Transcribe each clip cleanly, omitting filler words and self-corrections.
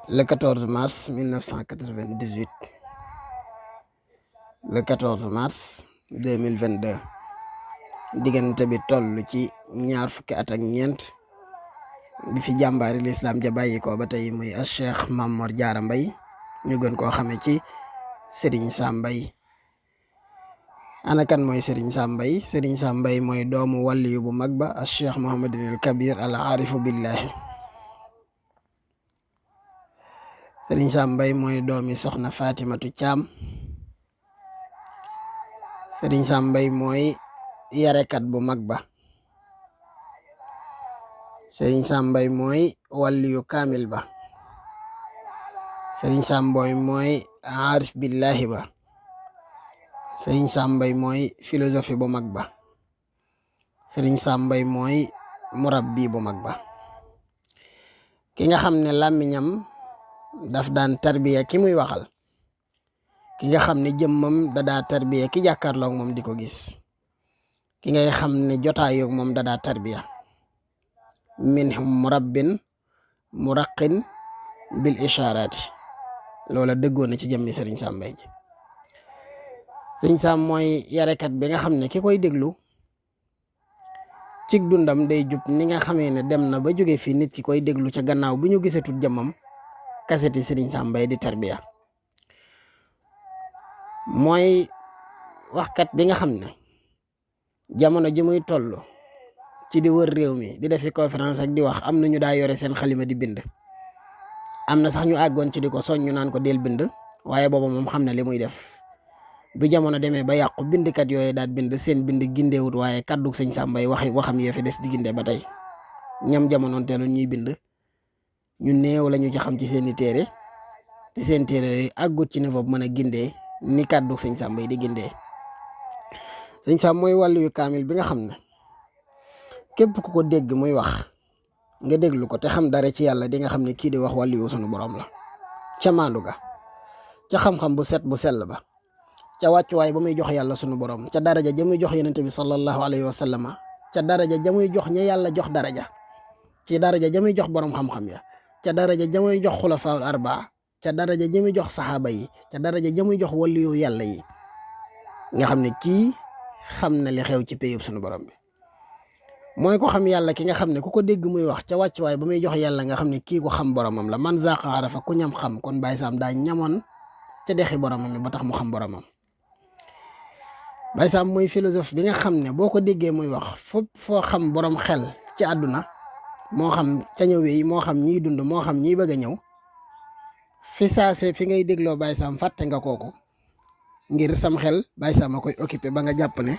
le 14 mars 1998 le 14 mars 2022 diggante bi toll ci ñaar fukki at ak ñeent bi fi jàmbaari lislaam ja bàyyi ko ba tey muy Cheikh Mame Mor Diarra Mbaye ñu gën koo xamee ci Serigne Sam Mbaye. ana kan mooy Serigne Sam Mbaye? Serigne Sam Mbaye mooy doomu waliyu bu mag ba Cheikh Mouhamadinil Kabir al aarifu billahi. Serigne Sam Mbaye mooy doomi soxna Fatimatu Caam. Serigne Sam Mbaye mooy yarekat bu mag ba. Serigne Sam Mbaye mooy waliyu kaamil ba. Serigne Sam Mbaye mooy aarif billahi ba. Serigne Sam Mbaye mooy philosophie bu mag ba. Serigne Sam Mbaye mooy murabbi bu mag ba. ki nga xam ne làmmiñam daf daan tarbiya ki muy waxal, ki nga xam ne jëmmam dadaa tarbiya ki jàkkaarloog moom di ko gis, ki ngay xam ne jotaayoog moom dadaa tarbiya. minhum murabbin muraqin bil ishaaraati. loola dëggoon na ci jëmmi Serigne Sam Mbaye ji. Serigne Sam mooy yarekat bi nga xam ne ki koy déglu cig dundam day jub ni nga xamee ne dem na ba jóge fii nit ki koy déglu ca gannaaw bu ñu gisatul jëmmam kaseti Serigne Sam Mbaye di tarbiya. mooy waxkat bi nga xam ne jamono ji muy toll ci di wër réew mi di defi conférence ak di wax am na ñu daa yore seen xalima di bind. am na sax ñu àggoon ci di ko soñ ñu naan ko del bind, waaye booba moom xam na li muy def. bu jamono demee ba yàqu bindkat yooyu daal bind seen bind gindeewut, waaye kàddu Serigne Sam Mbaye waxam yee fi des di ginde ba tey. ñam jamonoon teelu ñuy bind ñu néew lañu ci xam ci seeni téere, te seen téere yooyu àggut ci niveau bu mën a gindee ni kàddu Serigne Sam Mbaye di gindee. Serigne Sam mooy wàllu yu kaamil bi nga xam ne képp ku ko dégg muy wax nga déglu ko te xam dara ci yàlla di nga xam ne kii di wax wàllu yu sunu borom la. ca maandu ga, ca xam-xam bu set bu sell ba, ca wàccuwaay ba muy jox yàlla sunu borom, ca daraja ja muy jox yonent bi sallallahu alayhi wa sallam, ca daraja ja muy jox ña yàlla jox daraja, ci daraja ja muy jox borom xam-xam ya, ca daraja ja muy jox xulafaul arbaa, ca daraja ja muy jox saxaaba yi, ca daraja ja muy jox waliyu yàlla yi, nga xam ne kii xam na li xew ci péyub sunu borom bi. mooy ko xam yàlla ki nga xam ne ku ko dégg muy wax ca wàccuwaay ba muy jox yàlla nga xam ne kii ko xam boromam la. man zaqa arafa ku ñam xam, kon Baye Sam daa ñamoon ca dexi boromam ba tax mu xam boromam. Baye Sam mooy philosophe bi nga xam ne boo ko déggee muy wax foo xam borom xel ci àdduna, moo xam ca ñëwee moo xam ñiy dund moo xam ñiy bëgg a ñëw, fi saase fi ngay dégloo Baye Sam fàtte nga kooku ngir sam xel Baye Sam a koy occupé ba nga jàpp ne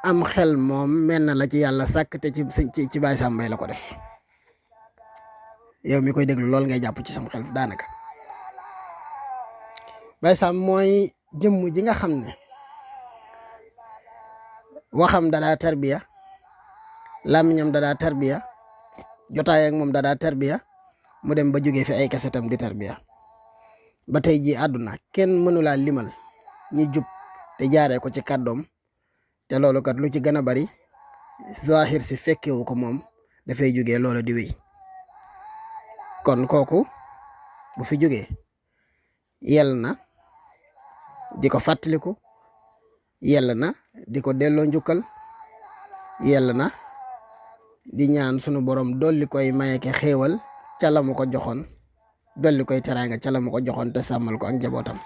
am xel moom mel na la ci yàlla sàkk te ci Baye Sam Mbaye la ko def. yow mi koy déglu lool ngay jàpp ci sam xel daanaka. Baye Sam mooy jëmm ji nga xam ne waxam dadaa tarbiya, làmmiñam dadaa tarbiya, jotaay ak moom dadaa tarbiya, mu dem ba jógee fi ay kasetam di tarbiya. ba tey ji àdduna kenn mënulaa limal ñi jub te jaaree ko ci kàddoom, te loolu kat lu ci gën a bari zahir si fekkewu ko moom dafay jógee loolu di wéy. kon kooku bu fi jógee yell na di ko fàttaliku, yell na di ko delloo njukkal, yell na di ñaan sunu borom dolli koy mayeke xéewal ca la mu ko joxoon, dolli koy teraanga ca la mu ko joxoon te sàmmal ko ak njabootam.